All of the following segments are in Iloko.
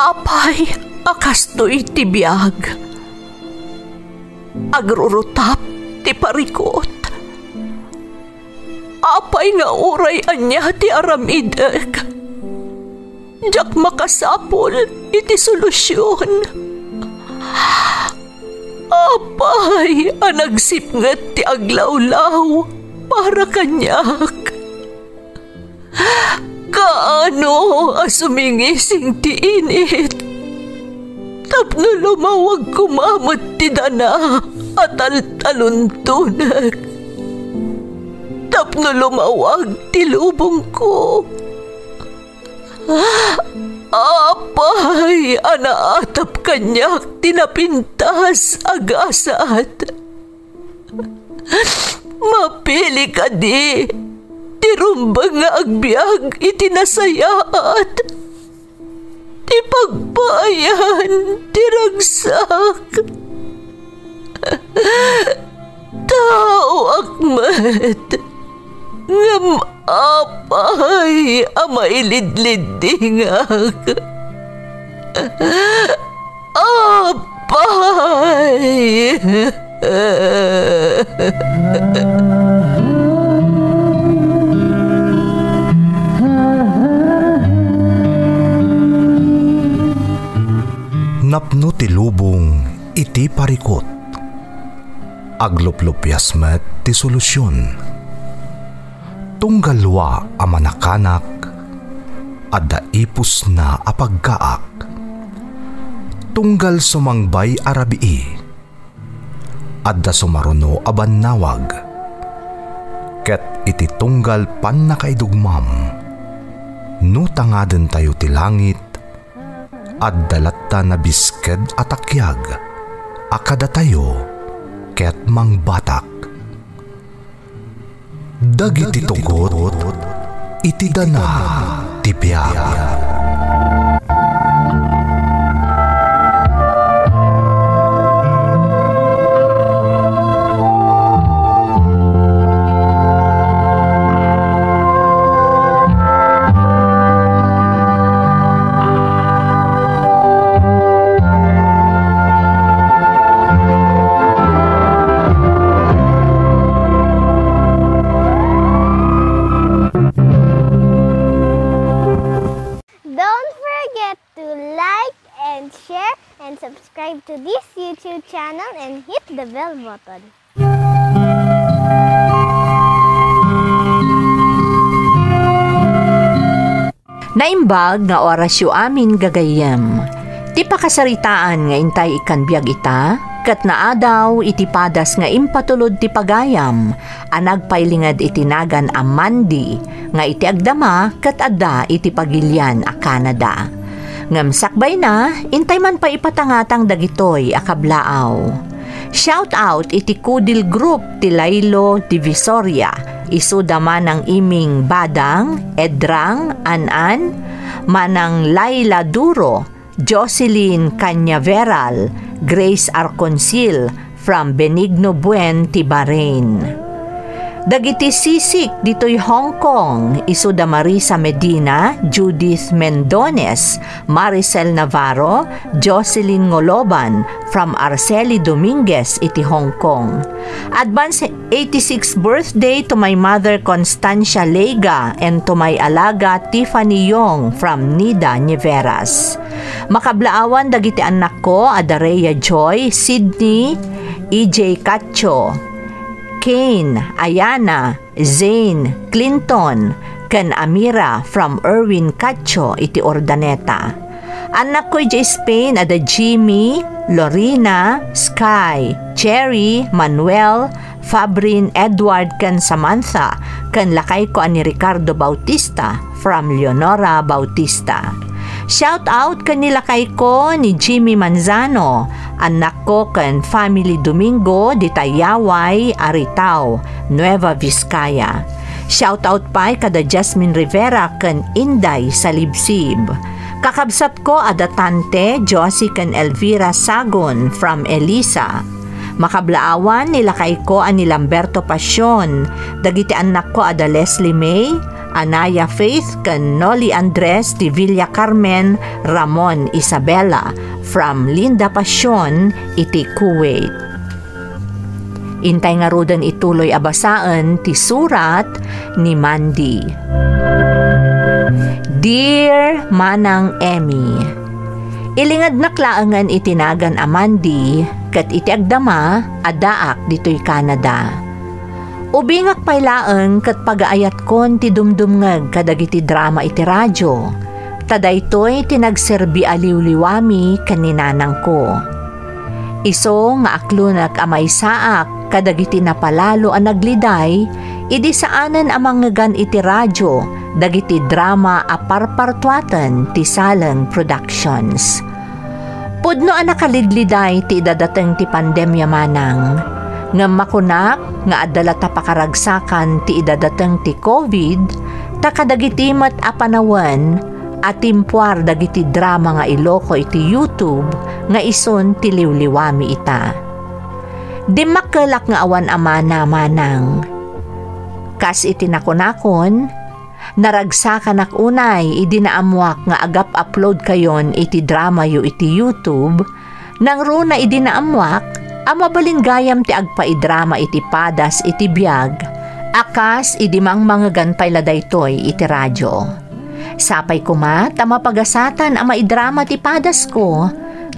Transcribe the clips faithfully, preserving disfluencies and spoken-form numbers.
Apay a kastoy ti biag? Agrurutap ti parikut. Apay nga uray ania ti aramidek, diak makasapul iti solusion. Apay a nagsipnget ti aglawlaw para kaniak? Kaano a sumingising ti init tapno lumawag koma met ti dana a taltaluntonek, tapno lumawag ti lubongko? Apay a naatap kaniak ti napintas a gasat? Mapili kadi ti rumbeng nga agbiag iti nasayaat, ti pagpaayan ti ragsak? Taoak met, ngem apay a mailidliddingak? Apay! Napno ti lubong iti parikut. Agluplupias met ti solusion. Tunggal wa a manakanak, adda ipusna a paggaak. Tunggal sumangbay a rabii, adda sumaruno a bannawag. Ket iti tunggal pannakaidugmam, no tangadentayo ti langit, adda latta nabisked a takiag a kadatayo ket mangbatak. Dagiti tugot iti dana ti biag. Don't forget to like and share and subscribe to this YouTube channel and hit the bell button. Naimbag nga orasyo amin, gagayyem. Ti pakasaritaan nga intay ikkan biag ita, ket naadaw iti padas nga impatulod ti pagayam a nagpailinged iti nagan a Mandy nga iti agdama ket adda iti pagilian a Canada. Ngem sakbayna, intay man pay ipatangatang dagitoy a kablaaw. Shout out iti Kudil Group ti Lailo, Divisoria, isuda manang Iming Badang, Edrang, An-an, manang Laila Duro, Jocelyn Cañaveral, Grace Arconcil, from Benigno Buen ti Bahrain. Dagiti sisik ditoy Hong Kong, isuda Marisa Medina, Judith Mendones, Maricel Navarro, Jocelyn Ngoloban, from Arceli Dominguez iti Hong Kong. Advance eighty-sixth birthday to my mother Constancia Leiga and to my alaga Tiffany Yong from Nida, Niveras. Makablaawan dagiti annakko a da Rhea Joy, Sydney, E J Cacho, Kane, Ayana, Zane, Clinton, ken Amira from Erwin Cacho iti Urdaneta. Annakko idiay Spain a da Jimmy, Lorena, Sky, Cherry, Manuel, Fabrin, Edward, ken Samantha, ken lakayko a ni Ricardo Bautista from Leonora Bautista. Shout out ken ni lakayko ni Jimmy Manzano, annakko ken family Domingo di Tayaway, Aritao, Nueva Vizcaya. Shout out pay kada Jasmine Rivera ken Inday Salibsib. Kakabsatko a da Tante Josie ken Elvira Sagon from Elisa. Makablaawan ni lakayko a ni Lamberto Pasion, dagiti annakko a da Leslie May, Anaya Faith ken Noli Andres ti Villa Carmen Ramon Isabela from Linda Pasion iti Kuwait. Intay ngaruden ituloy a basaen ti surat ni Mandy. Dear Manang Emmy, ilingednak laengen iti nagan a Mandy ket iti agdama, addaak ditoy Canada. Ubingak pay laeng ket pagaayatkon ti dumdumngeg kadagiti drama iti radio, ta daytoy ti nagserbi a liwliwami ken ni nanangko. Isu nga aklonek a maysaak kadagiti napalalo a nagliday idi saanen a mangngegan iti radio dagiti drama a parpartuaten ti Saleng Productions. Pudno a nakalidliday ti idadateng ti pandemia manang, ngem makunak nga adda latta pakaragsakan ti idadateng ti COVID, ta kadagiti met a panawen, atimpuar dagiti drama nga iloko iti YouTube nga isun ti liwliwami ita. Dimmakkelak nga awan a mana manang. Kas iti nakunakon, naragsakanak unay idi naammuak nga agap-upload kayon iti dramayo iti YouTube, nangruna idi naammuak a mabalin gayam ti agpaidrama iti padas iti biag a kas idi mangmangegan pay la daytoy iti radio. Sapay koma ta mapagasatan a maidrama ti padasko,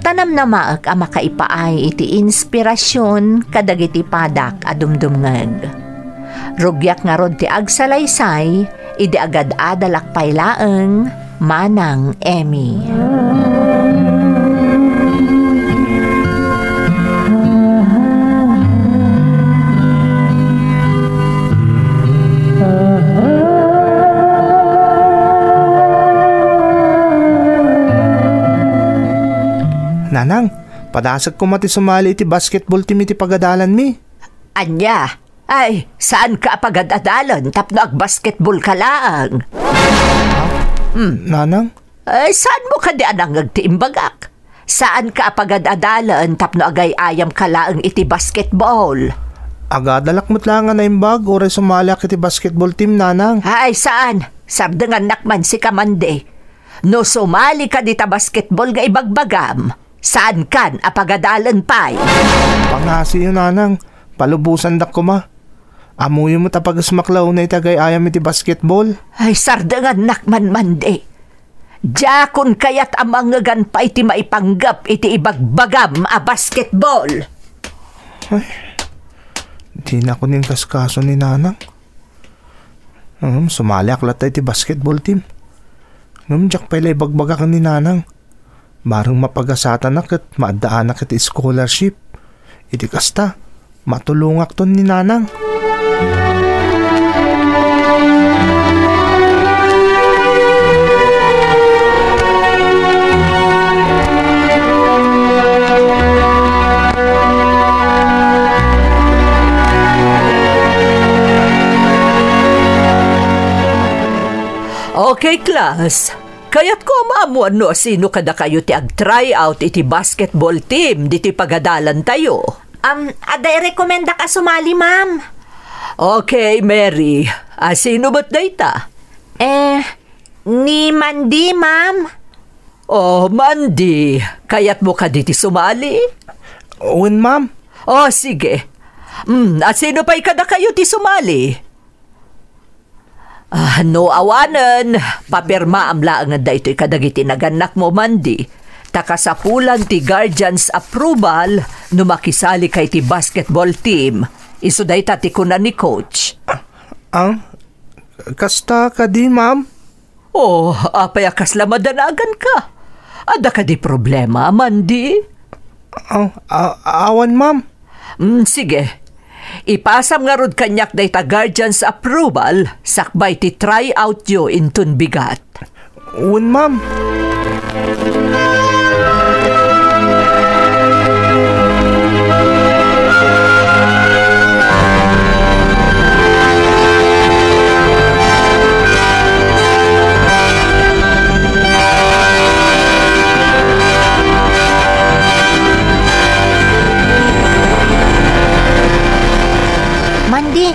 ta namnamaek a makaipaay iti inspirasion kadagiti padak a dumdumngeg. Rugiak ngarud ti agsalaysay idi agad-adalak pay laeng, Manang Emmy. Nanang, padasek koma ti sumali iti basketball team iti pagadalanmi. Ania? Ay, saanka a pagad-adalen tapno agbasketball ka laeng? Hmm. Nanang? Ay, saanmo kadi a nangngeg ti imbagak? Saanka a pagad-adalen tapno agay-ayam ka laeng iti basketball? Agadalak met laeng a naimbag uray sumaliak iti basketball team, Nanang. Ay, saan? Sardengannak man sika, Mandy. No sumali ka dita basketball nga ibagbagam, saankan a pagadalen pay? Pangasiyo, Nanang. Palubosandak koma. Ammoyo met a pagesmak la unay ti agay-ayam iti basketball. Ay, sardengannak man, Mandy. Diakon kayat a mangngegan pay ti maipanggep iti ibagbagam a basketball. Ay, dinakon inkaskaso ni Nanang. Hmm, sumaliak latta iti basketball team. Ngem diak pay la ibagbagak ni Nanang. Bareng mapagasatanak ket maaddaanak iti scholarship. Iti kasta, matulongakton ni Nanang. Okay, class. Kayatko a maammuan no asino kadakayo ti ag-try out iti basketball team ditoy pagadalantayo. Um, adda irekomendak a sumali, ma'am. Okay, Mary. Asino met dayta? Eh, ni Mandy, ma'am. Oh, Mandy. Kayatmo kadi ti sumali? Wen, ma'am. Oh, sige. Hmm, asino pay kadakayo ti sumali? Ah, no awanen, papirmaam laengen daytoy kadagiti nagannakmo, Mandy. Ta kasapulan ti guardians approval no makisalika iti basketball team. Isu dayta ti kuna ni coach. Ah, ah, kasta kadi, ma'am? Oh, apay a kasla madanaganka? Adda kadi problema, Mandy? Ah, ah, awan, ma'am. Mm, sige. Ipasam ngarud kaniak dayta guardian's approval sakbay ti tryout yo inton bigat. Wen, ma'am. Mandy,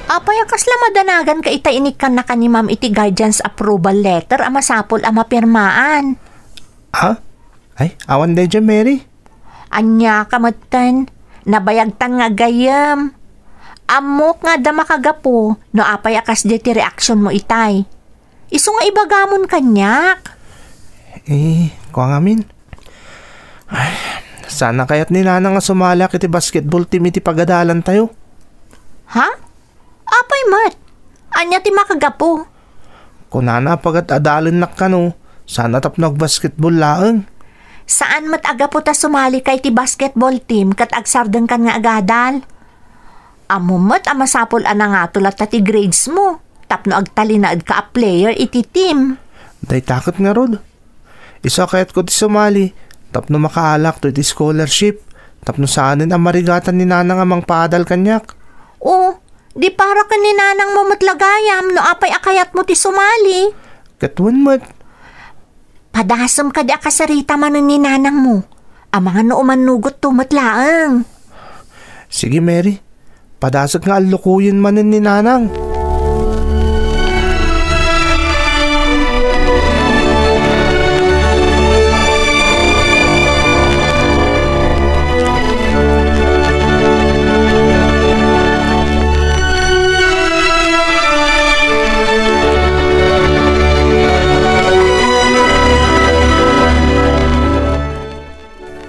apay a kasla Madanaganka ita inikkannakan ni Ma'am iti guardian's approval letter a masapul a mapirmaan. Ha? Ay, awan daydiay, Mary. Ania ka metten? Nabayagtan nga gayyem. Ammok nga adda makagapu no apay a kasdiay ti reaksionmo itay. Isu nga ibagamon kaniak. Eh, kua ngamin. Ay, saan a kayat ni Nanang a sumaliak iti basketball team iti pagadalantayo? Ha? Apay met? Ania ti makagapu? Kunana a pagad-adalennak kano, saan a tapno agbasketball laeng. Saan met a gapu ta sumalika iti basketball team ket agsardengkan nga agadal? Ammom met a masapul a nangato latta ti gradesmo tapno agtalinaedka a player iti team. Dayta ket ngarud. Isu a kayatko ti sumali tapno makaalak to iti scholarship tapno saanen a marigatan ni Nanang a mangpaadal kaniak. O, di para ken ni nanangmo met la gayam no apay a kayatmo ti sumali. Ket wen met. Padasem kadi a kasarita manen ni nanangmo. Amangan no umannogotto met laeng. Sige, Mary. Padasek nga allukoyen manen ni Nanang.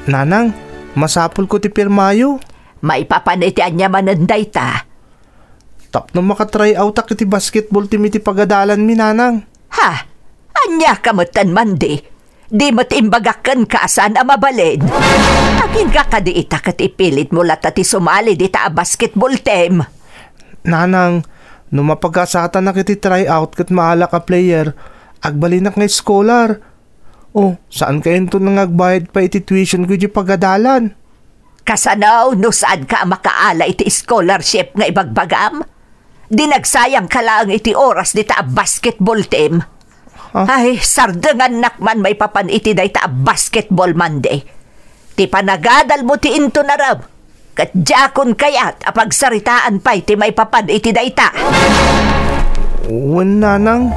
Nanang, masapulko ti pirmayo. Maipapan iti ania manen dayta? Tapno maka-try outak iti basketball team iti pagadalanmi, Nanang. Ha? Ania ka metten, Mandi? Di met imbagak kenka a saan a mabalin. Agingga kadi ita ket ipilitmo latta ti sumali dita a basketball team? Nanang, no mapagasatanak iti tryout ket maalak a player, agbalinak nga scholar. O, saan kayonto nga agbayad pay iti tuition ko iti pagadalan? Kasano no saanka a makaala iti scholarship nga ibagbagam? Di nagsayangka laeng iti oras dita a basketball team. Ha? Ay, sardengannak man maipapan iti dayta a basketball, Mandi. Ti panagadalmo ti intunarem, ket diakon kayat a pagsaritaan pay ti maipapan iti dayta. Wen, Nanang.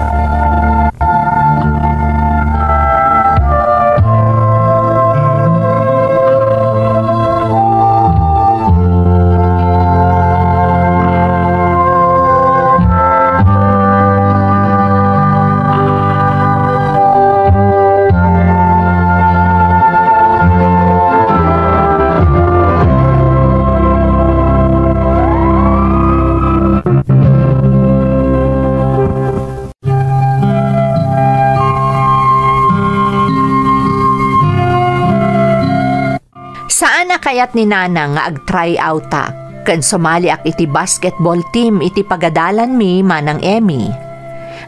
Saan a kayat ni Nanang nga ag-try outak ken sumaliak iti basketball team iti pagadalanmi, Manang Emmy,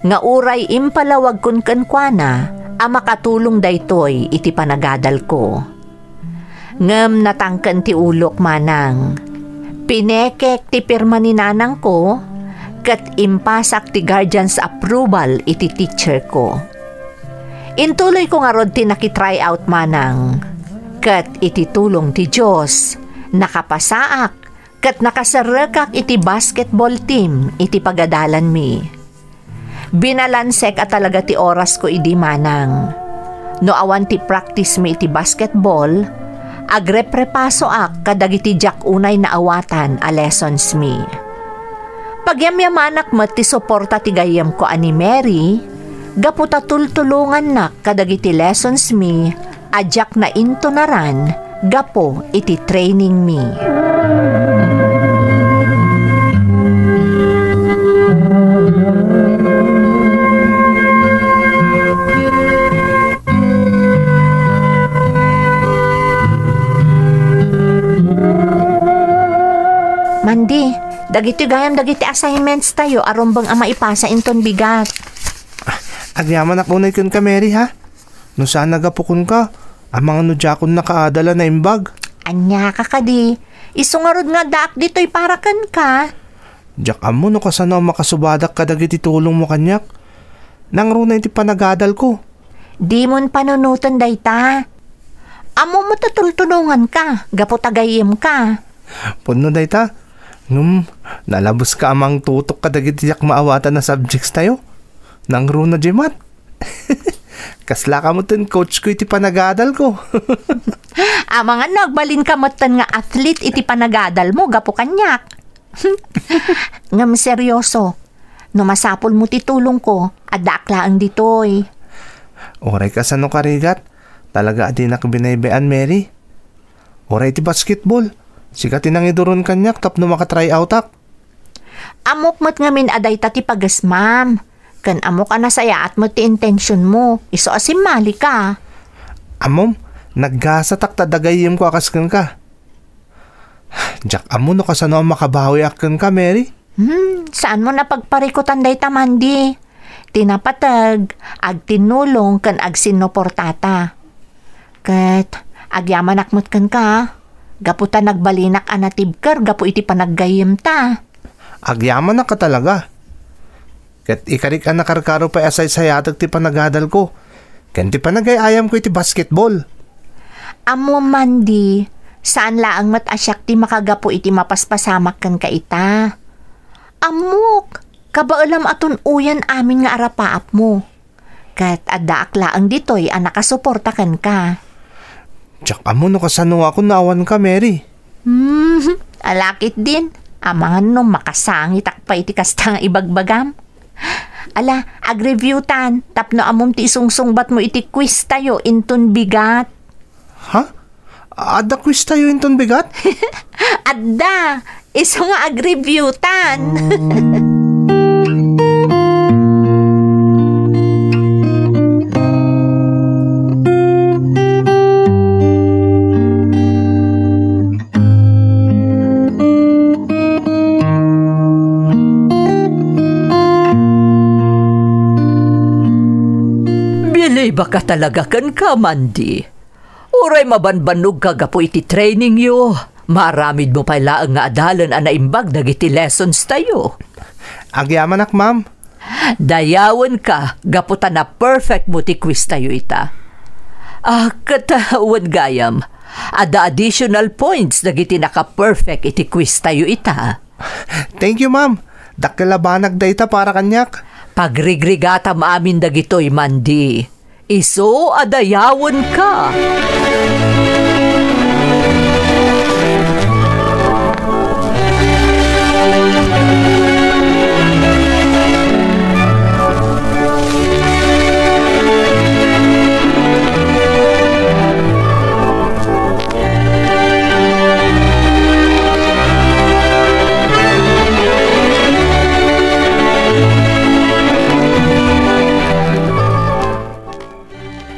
nga uray impalawagkon kenkuana a makatulong daytoy iti panagadalko. Ngem natangken ti ulok, Manang. Pinekek ti pirma ni nanangko ket impasak ti guardian's approval iti teacher ko. Intuloyko ngarud ti naki-try out, Manang. Ket iti tulong ti Dios, nakapasaak ket nakaserrekak iti basketball team iti pagadalanmi. Binalansek a talaga ti orasko idi, Manang. No awan ti practice mi iti basketball, agreprepasoak kadagiti diak unay naawatan a lessons mi. Pagyamyamanak met ti suporta ti gayyemko a ni Mary, gapu ta tultulongannak kadagiti lessons mi a diak naintunaran gapu iti training mi. Mandi, dagitoy gayam dagiti assignments tayo a rumbeng a maipasa inton bigat. Agyamanak unay kenka, Mary, ha? No saan a gapu kenka, amangan no diakon nakaadal a naimbag. Ania ka kadi? Isu ngarud nga addaak ditoy para kenka. Diak ammo no kasano a makasubadak kadagiti tulongmo kaniak. Nangruna iti panagadalko. Dimon panunoten dayta. Ammom met a tultulonganka, gapu ta gayyemka. Pudno dayta, Ngem, nalabeska a mangtutok kadagiti diak maawatan a subjects tayo. Nangruna diay math. Kaslaka metten coach ko iti panagadalko. Amangan no agbalinka metten nga athlete iti panagadalmo gapu kaniak. Ngem seryoso, no masapulmo ti tulongko, addaak laeng ditoy. Uray kasano karigat, talaga a dinak binaybay-an, Mary. Uray ti basketball, sika ti nangiduron kaniak tapno maka-try outak. Ammok met ngamin a dayta ti pagesmam. Ken ammok a nasayaat met ti intentionmo, isu a simmalika. Ammom, naggasatak ta adda gayyemko a kas kenka. Diak ammo no kasano a makabawiak kenka, Mary. Hmm, saanmo a pagparikutan dayta, Mandy. Ti napateg, agtinnulong ken agsinnuportata. Ket agyamanak met kenka, gapu ta nagbalinak a natibker gapu iti panaggayyemta. Agyamanak a talaga. Ket ikarik a nakarkaro pay a saysayatek ti panagadalko ken ti panagay-ayamko iti basketball. Ammom, Mandy, saan laeng met a siak ti makagapu iti mapaspasamak kenka ita. Ammok, kabaelam a tun-oyan amin nga arapaapmo. Ket addaak laeng ditoy a nakasuporta kenka. Diak ammo no kasanoakon no awanka, Mary. Hmm, ala ketdin. Amangan no makasangitak pay iti kasta nga ibagbagam. Ala, agreview tan, tapno ammom ti isungsungbatmo iti quiz tayo inton bigat. Ha? Adda quiz tayo inton bigat? Adda! Isu nga agreview tan. Bilibak a talaga kenka, Mandy. Uray mabanbannogka gapu iti trainingyo, maaramidmo pay laeng nga adalen a naimbag dagiti lessons tayo. Agyamanak, ma'am. Dayawenka gapu ta na-perfect mo ti quiz tayo ita. Ah, ket, ah, wen gayam, adda additional points dagiti naka-perfect iti quiz tayo ita. Thank you, ma'am. Dakkel a banag dayta para kaniak. Pagrigrigatam amin dagitoy, Mandy. Isu a dayawenka.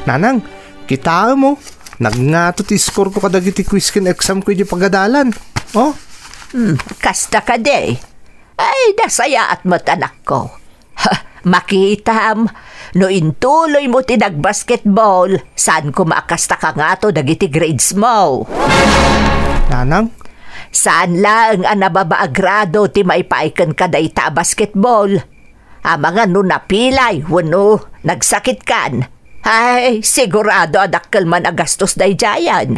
Nanang, kitaem, oh. Nagngato ti score ko kadagiti quiz ken exam ko idi pagadalan. Oh? Hmm, kasta kadi. Ay, nasayaat met, anakko. Ha, makitam, no intuloy mo ti nagbasketball, saan koma a kasta kangato dagiti grades mo. Nanang? Saan laeng a nababa a grado ti maipaay kenka dayta a basketball. Amangan no napilay wenno nagsakitkan. Ay, sigurado a dakkel man a gastos daydiayen.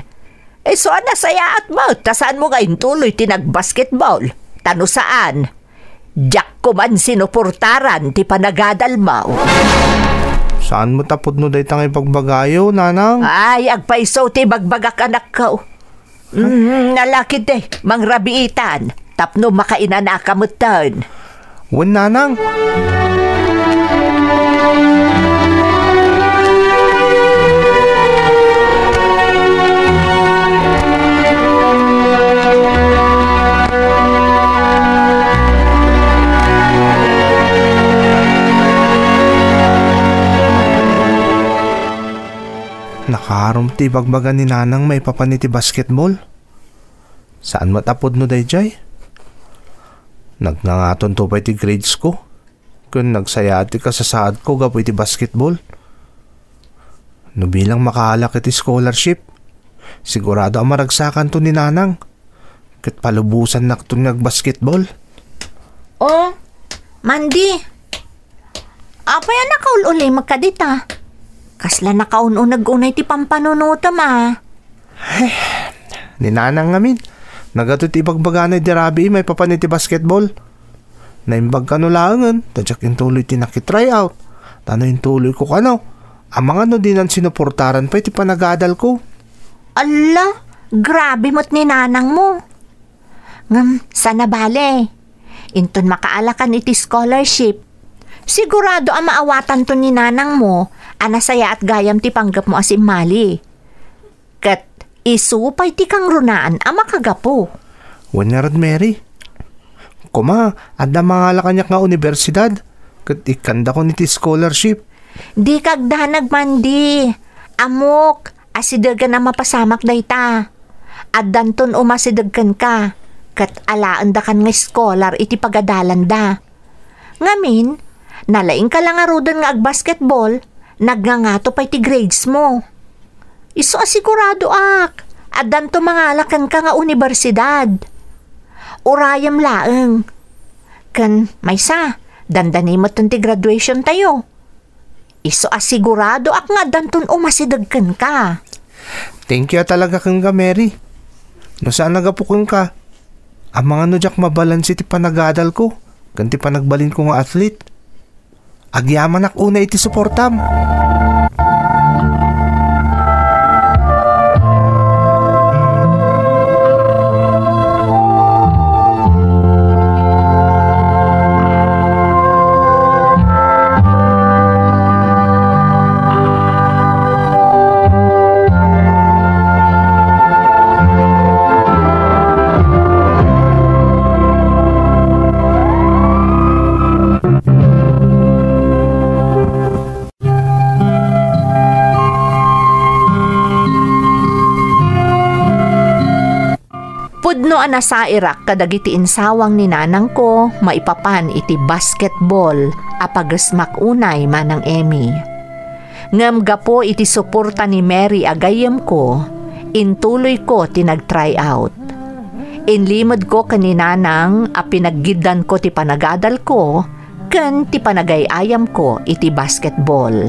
Isu a nasayaat met ta saanmo nga intuloy ti nagbasketball. Ta no saan, diak koman sinuportaran ti panagadalmo. Saan met a pudno dayta nga ibagbagayo, Nanang? Ay, agpayso ti ibagbagak, anakko. Mm, nalakid, eh, mangrabiitan tapno makainanaka metten. Wen, Nanang. Nakaarom ti ibagbaga ni Nanang maipapan iti basketball. Saan met a pudno daydiay? Nagngangatonto pay ti grades ko, ken nagsayaat ti kasasaadko gapu iti basketball. No bilang makaalak iti scholarship, sigurado a maragsakanto ni Nanang. Ket palubosannakton nga agbasketball. Oh, Mandy. Apay a nakaul-ulimek kadita? Kasla nakaun-uneg unay ti pampanunotem, a. Ni Nanang ngamin, Nagato ti ibagbagana idi rabii maipapan iti basketball. Naimbag kano laengen, ta diak intuloy ti naki-tryout. Ta no intuloyko kano, amangan no dinan sinuportaran pay ti panagadalko. Alla, grabe met ni nanangmo. Ngem, saan a bale. Inton makaalakan iti scholarship, sigurado a maawatanto ni nanangmo a nasayaat gayam ti panggepmo a simmali. Ket isu pay ti kangrunaan a makagapu. Wen ngarud, Mary. Koma, adda mangala kaniak nga universidad, ket ikkandakon iti scholarship. Dika agdanag, Mandy. Ammok, asidegen a mapasamak dayta. Addanton umasideg kenka, ket alaendakan nga scholar iti pagadalanda. Ngamin, nalaingka la ngaruden nga agbasketball, nagngangato pay ti grades mo. Isu a siguradoak, addanto mangala kenka nga universidad. Urayem laeng. Ken maysa, dandani metten ti graduation tayo. Isu a siguradoak nga addanton umasideg kenka. Thank you a talaga kenka, Mary. No saan a gapu kenka, amangan no diak mabalanse ti panagadalko ken ti panagbalinko nga athlete. Agyamanak unay iti suportam. Pudno a nasairak kadagiti insawang ni nanangko maipapan iti basketball a pagesmak unay, Manang Emmy. Ngem gapu iti suporta ni Mary a gayyemko, intuloyko ti nag-try out. Inlimedko ken ni Nanang a pinaggiddanko ti panagadalko ken ti panagay-ayamko iti basketball.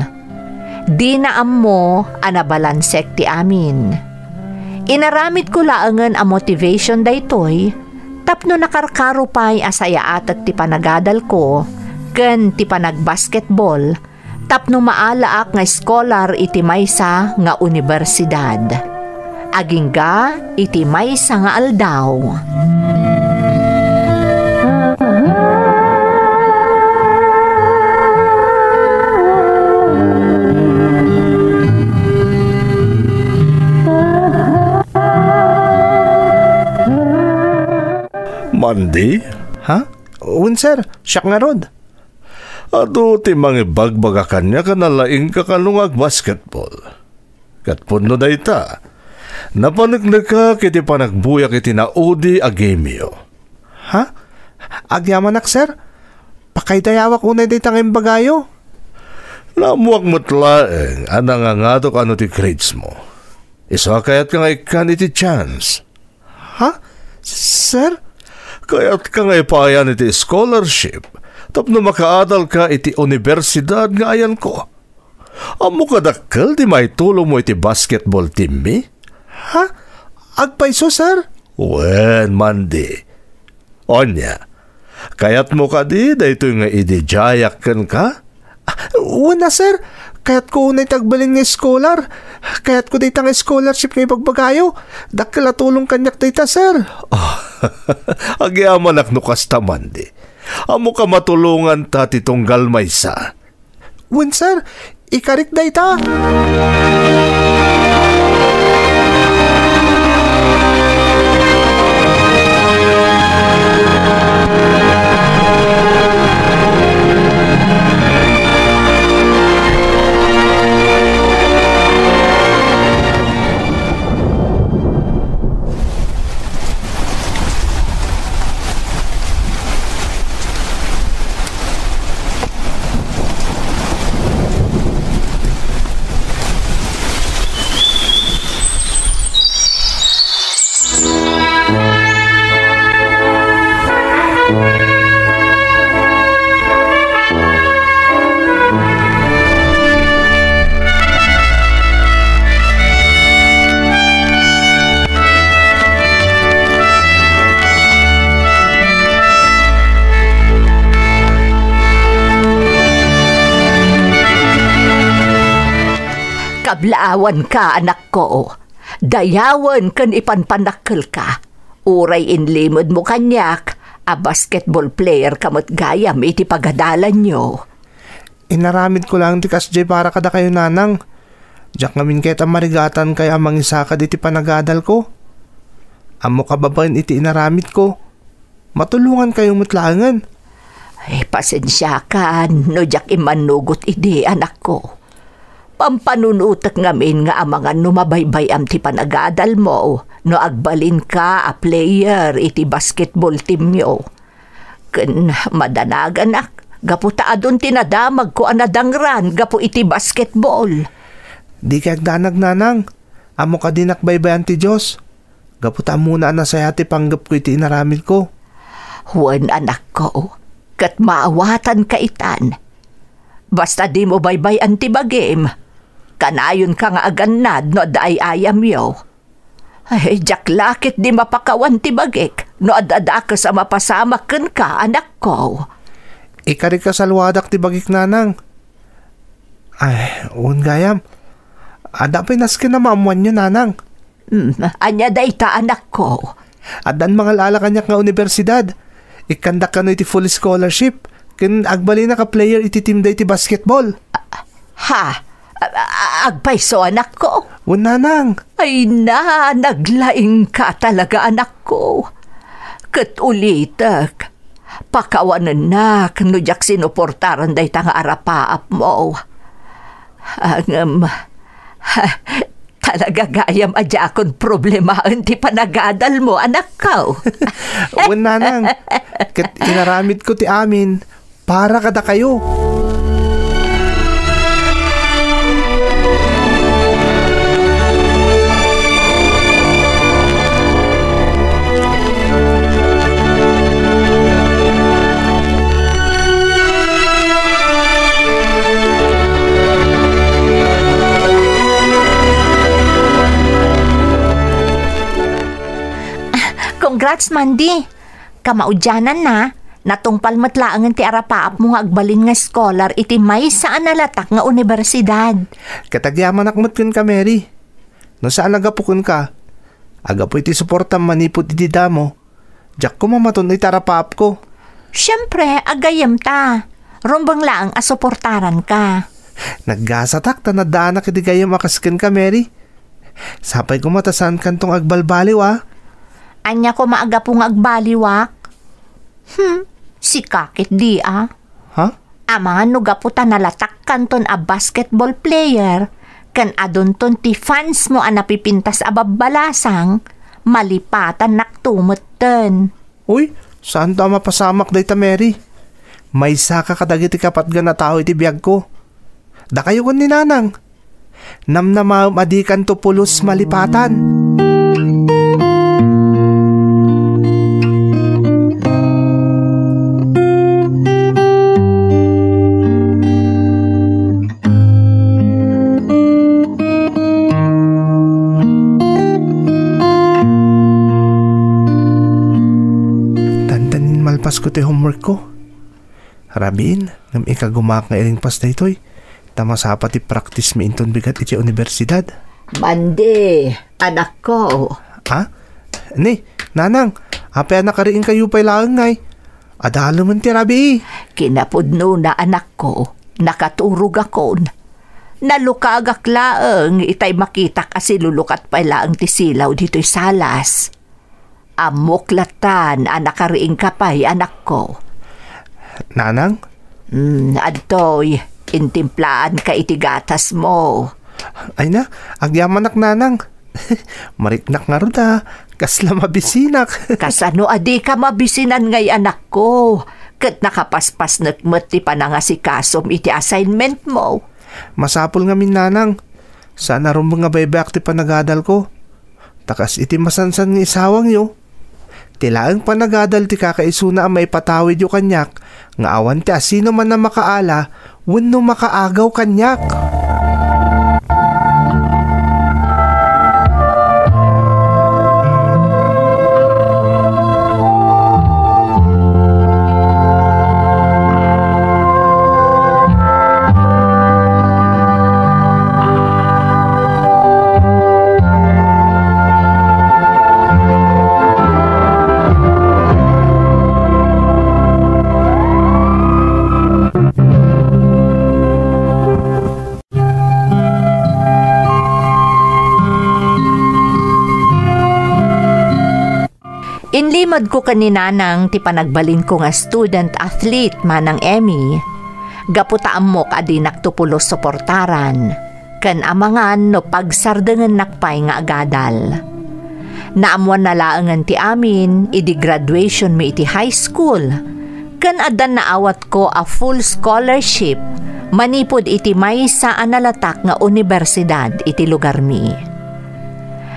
Dina ammo a nabalansek ti amin. Inaramidko laengen a motivation daytoy tapno nakarkaro pay a sayaatek ti panagadalko ken ti panagbasketball tapno maalaak nga scholar iti maysa nga universidad. Agingga iti maysa nga aldaw. Mandy? Ha? Wen, sir. Siak ngarud. Adu ti mangibagbaga kaniak a nalaingka kano nga agbasketball. Ket pudno dayta, napaneknekak iti panagbuyak iti naudi a gameyo. Ha? Agyamanak, sir. Pakaidayawak unay dayta nga imbagayo. Naammoak met laeng a nangangato kano ti grades mo. Isu a kayatka nga ikkan iti chance. Ha? Sir? Kayatka nga ipaayan iti scholarship tapno makaadalka iti universidad nga ayanko. Ammo kadakkel ti maitulongmo iti basketball teammi? Ha? Agpayso, sir? Wen, Mandy. Ania, kayatmo kadi daytoy nga ididiayak kenka? Ah, wen a, sir. Kayatko unay ti agbalin nga scholar. Kayatko dayta nga scholarship nga ibagbagayo. Dakkel a tulong kaniak dayta, sir. Oh, agyamanak no kasta, Mandy. Ammoka matulonganta ti tunggal maysa. Wen, sir. Ikarik dayta. Ablaawanka, anakko. Dayawen ken ipanpanakkelka. Uray inlimedmo kaniak a basketball player ka met gayam iti pagadalanyo. Inaramidko laeng ti kasdiay para kadakayo, nanang. Diak ngamin ket a marigatankayo a mangisakad iti panagadalko. Ammoka babaen iti inaramidko. Matulongankayo met laengen. Ay, pasensiakan no diak immannugot idi, anakko. Pampanunotek ngamin nga amangan no mabaybay-am ti panagadalmo no agbalinka a player iti basketball teamyo. Ken madanaganak gapu ta adun ti nadamagko a nadangran gapu iti basketball. Dika agdanag, nanang. Ammo kadi nakbaybayan ti Dios. Gapu ta ammona a nasayaat ti panggepko iti inaramidko. Wen, anakko, ket maawatanka itan. Basta dimo baybay-an ti bagim. Kanayonka nga agannad no adda ay-ayamyo. Ay, diak la ketdi mapakawan ti bagik no adda dakes a mapasamak kenka, anakko. Ikarika saluadak ti bagik, nanang. Ay, wen gayam. Adda pay nasken a maammoanyo, nanang. Hmm, ania dayta, anakko? Addan mangal-ala kaniak nga universidad. Ikkandak kano iti full scholarship. Ken agbalinak a player iti team da iti basketball. Ha? A-, a-, agpayso, anakko? Wen, nanang. Ay na, naglaingka talaga, anakko. Ket ulitek, pakawanennak no diak sinuportaran dayta nga arapaapmo. Ngem, talaga gayam a diakon problemaen ti panagadalmo, anakko. Wen, nanang, ket inaramidko ti amin para kadakayo. Congrats, Mandy! Kamaudiananna, natungpal met laengen ti arapaapmo nga agbalin nga scholar iti maysa a nalatak nga universidad. Ket agyamanak met kenka, Mary. No saan a gapu kenka, a gapu iti suportam manipud idi damo, diak koma matun-oy ti arapaapko. Siempre, aggayemta. Rumbeng laeng a suportaranka. Naggasatak ta naddaanak idi gayyem a kas kenka, Mary. Sapay koma ta saankanto nga agbalbaliw, a? Ania koma a gapu nga agbaliwak? Hmm, sika ketdi, a? Ha? Amangan no gapu ta nalatakkanton a basketball player, ken adunton ti fansmo a napipintas a babbalasang, malipatannakto metten. Uy, saanto a mapasamak dayta, Mary. Maysaka kadagiti kapatgan a tao iti biagko. Dakayo ken ni Nanang. Namnamaem a dikanto pulos malipatan. Dandanin malpasko ti homework ko. Rabiin, ngem ikagumaak nga iringpas daytoy, ta masapa ti practice mi inton bigat iti universidad. Mandi, anakko. Ha? Ni, Nanang, apay a nakariingkayo pay laeng ngay? Adalemen ti rabii. Kinapudnona, anakko, nakaturogakon. Nalukagak laeng itay makitak a silulukat pay laeng ti silaw ditoy salas. Ammok lattan a nakariingka pay, anakko. Nanang? Mm, adtoy, intimplaanka iti gatasmo. Ay na, agyamanak, Nanang. Mariknak ngarud a, kasla mabisinak. Kasano a dika mabisinan ngay, anakko? Ket nakapaspasnek met ti panangasikasom iti assignment mo. Masapul ngamin, Nanang. Saan a rumbeng nga baybayak ti panagadalko. Ta kas iti masansan nga isawangyo, ti laeng panagadal ti kakaisuna a maipatawidyo kaniak nga awan ti asinoman a makaala wenno makaagaw kaniak. Inlimedko ken ni Nanang ti panagbalinko nga student athlete, Manang Emmy, gapu ta ammok a dinakto pulos suportaran, ken amangan no pagsardengennak pay nga agadal. Naammoanna laengen ti amin idi graduationmi iti high school, ken addan naawatko a full scholarship manipud iti maysa a nalatak nga unibersidad iti lugarmi.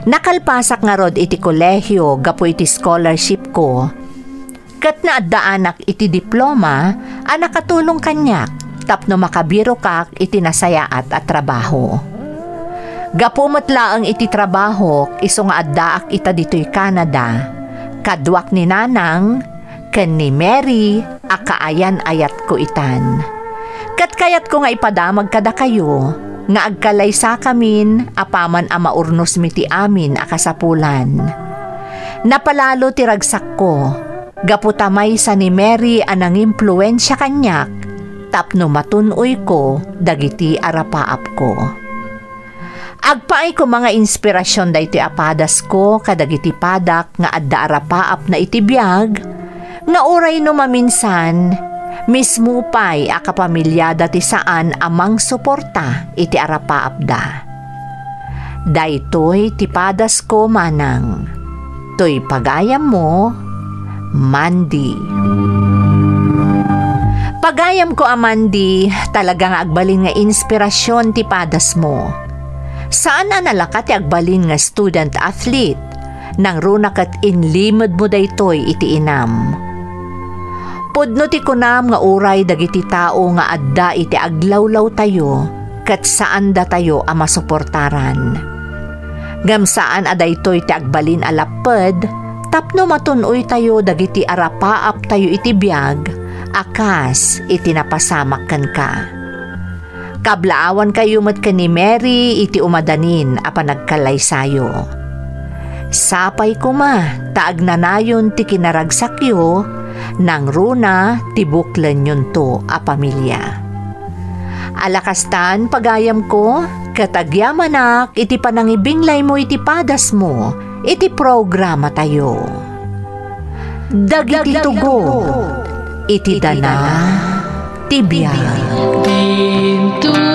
Nakalpasak ngarud iti kolehio gapu iti scholarshipko, ket naaddaanak iti diploma a nakatulong kaniak tapno makabirokak iti nasayaat a trabaho. Gapu met laeng iti trabahok, isu nga addaak ita ditoy Canada, kaduak ni Nanang ken ni Mary a kaayan-ayatko itan. Ket kayatko nga ipadamag kadakayo nga agkalaysakamin apaman a maurnosmi ti amin a kasapulan. Napalalo ti ragsakko gapu ta maysa ni Mary a nangimpluensia kaniak tapno matun-oyko dagiti arapaapko. Agpaay koma nga inspirasion daytoy a padasko kadagiti padak nga adda arapaapna iti biag, nga uray no maminsan, mismo pay a kapamiliada ti saan a mangsuporta iti arapaapda. Daytoy ti padasko, Manang. Toy pagayammo, Mandy. Pagayamko a Mandy, talaga nga agbalin nga inspirasyon ti padasmo. Saan a nalaka ti agbalin nga student athlete, nangruna ket inlimedmo daytoy iti inam. Pudno ti kunam nga uray dagiti tao nga adda iti aglawlawtayo ket saandatayo a masuportaran. Ngem saan a daytoy ti agbalin a lapped tapno matun-oytayo dagiti arapaaptayo iti biag a kas iti napasamak kenka. Kablaawankayo met ken ni Mary iti umadanin a panagkalaysayo. Sapay koma ta agnanayon ti kinaragsakyo, nangruna ti buklenyonto a pamilia. Ala kastan, pagayamko, ket agyamanak iti panangibinglaymo iti padasmo iti programatayo. Dagiti tugo iti dana ti biag. Dinto